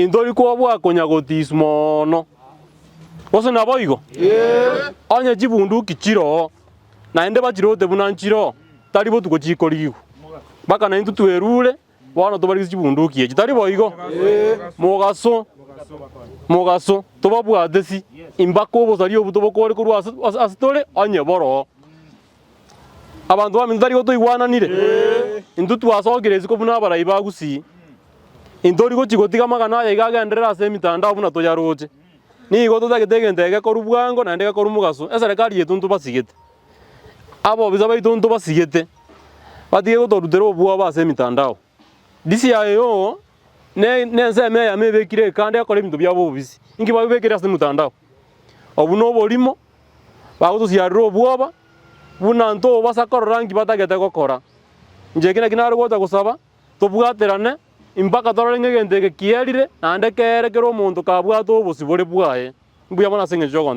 Intori kobua konya gotisu mono. Gose naboigo? Onye chibunduki chiroo, naende bachirote buna nchiroo, tari botuko chikorigigwa. Mpaka naintwe twerure, bono tobarigise chibunduki echi. Tari boigo? Mogaso, mogaso, tobabwate si, mpaka obosaria obwo tobokore korwa ase ase tore, onye boroo. Abanto baminto tari gotoigwananire? Intwe twasokire isiko buna abarai ba Gusii. Intori gochia gotiga amang'ana aya iga agenderere ase emitandao buna toyaroche. Nigo totagete egento eke gekorwa bwango naende gekorwa mogaso. Eserekari yaito ntobasigete, abobisa baito ntobasigete, batige gotorutera obwoba ase emitandao. DCIO ne nensemo eyemo ebekire ekando egokora ebinto biabo obobisi. Inki babibekire ase emotandao? Obwo na oborimo, bagotosiarera obwoba, buna ntobasa korora nki batagete gokora. Inche eki naki nare gocha gosaba. Tobwaterane mpaka torore ng'a egento eke kierire, naende keere kera omonto kabwate obosibore bwaye. Mbuya mono ase engencho y'ogontegerera.